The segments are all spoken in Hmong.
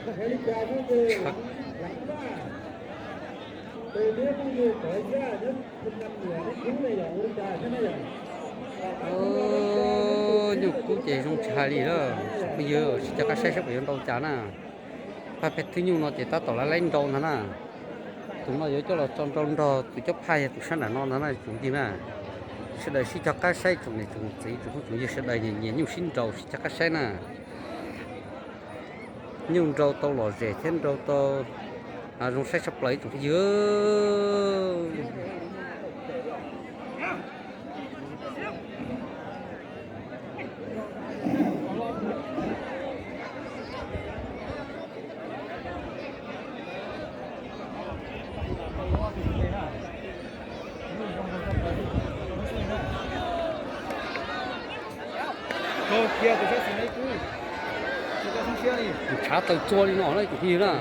Nyuj kub ces zoo tsis hais li lawm, tsoom phooj ywg, sib cog qab saib saib puas yuav nrau cas na. Pab peb thwb nyuj no ces tab tom lawv laib nrau ntag na. Tus no yuav coj los tso nrau nrog tus coj phaj yog tus sab nram no ntag na tsoom phooj ywg na. Sawv daws sib cog qab saib, tsoom niam tsoom txiv tsoom phooj tsoom ywg sawv daws nyiam nyiam nyuj sib nrau sib cog qab saib na. Nyuj nrau tau lom zem thiab nrau tau zoo saib tshaj plaws ib tsoom phooj ywg. Tus tshav tawm txua li no na ib tsoom phooj ywg na.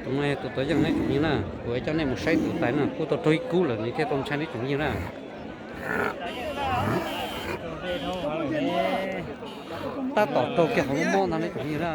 Tus no yog tus tau yeej na tsoom phooj ywg na, kuv coj nej mus saib tus tais na, kub tau raug ib kub lawm nws thiaj tau ntshai na tsoom phooj ywg na. Tab tom raug kiag qhov mob mob ntag na tsoom phooj ywg na.